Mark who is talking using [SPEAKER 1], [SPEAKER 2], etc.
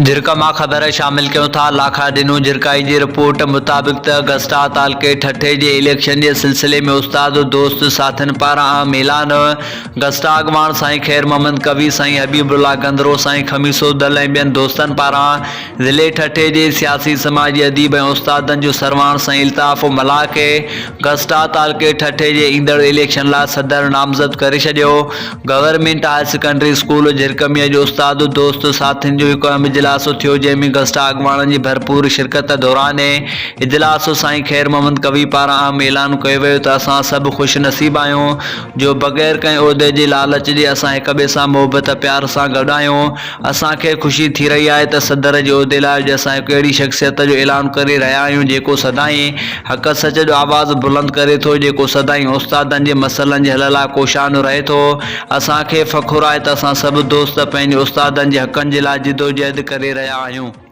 [SPEAKER 1] جھرڪ مان خبر شامل ڪيون ٿا لاکا ڏنو جھرڪائي جي رپورٽ مطابق ته گسٽا تعلقي ٺٽي جي اليڪشن جي سلسلي ۾ استاد دوست ساٿين پاران اهم اعلان گسٽا اڳواڻ سائين خير محمد قوي سائين حبيب الله گندرو سائين خميسو دل ۽ ٻين دوستن پاران ضلعي ٺٽي جي سياسي سماجي اديب ۽ استادن جو سرواڻ سائين الطاف ملاح کي گسٽا تعلقي ٺٽي جي ايندڙ اليڪشن لاء صدر نامزد ڪري ڇڏيو گورنمينٽ هاء سيڪنڊري اسڪول جھرڪميء جو استاد دوست ساٿين جو هڪ اهم اجلاس ٿيو جنهن ۾ گسٽا اڳواڻن جي ڀرپور شرڪت دوران اجلاس سائين خير محمد قوي پاران اهم اعلان ڪيو ويو ته اسان سڀ خوش نصيب آهيون جو بغير ڪنهن عهدي جي لالچ جي اسان هڪ ٻئي سان محبت پيار سان گڏ آهيون اسان کي خوشي ٿي رهي آهي ته صدر جي عهدي لاء اڄ اسان هڪ اهڙي شخصيت جو اعلان ڪري رهيا آهيون جيڪو سدائين حق سچ جو آواز بلند ڪري ٿو، جيڪو سدائين استادن جي مسئلن جي حل لاء ڪوشان رهي ٿو. اسان کي فخر آهي ته اسان سڀ دوست پنهنجي استادن جي حقن جي لاء جدوجهد ڪري رهيا آهيون.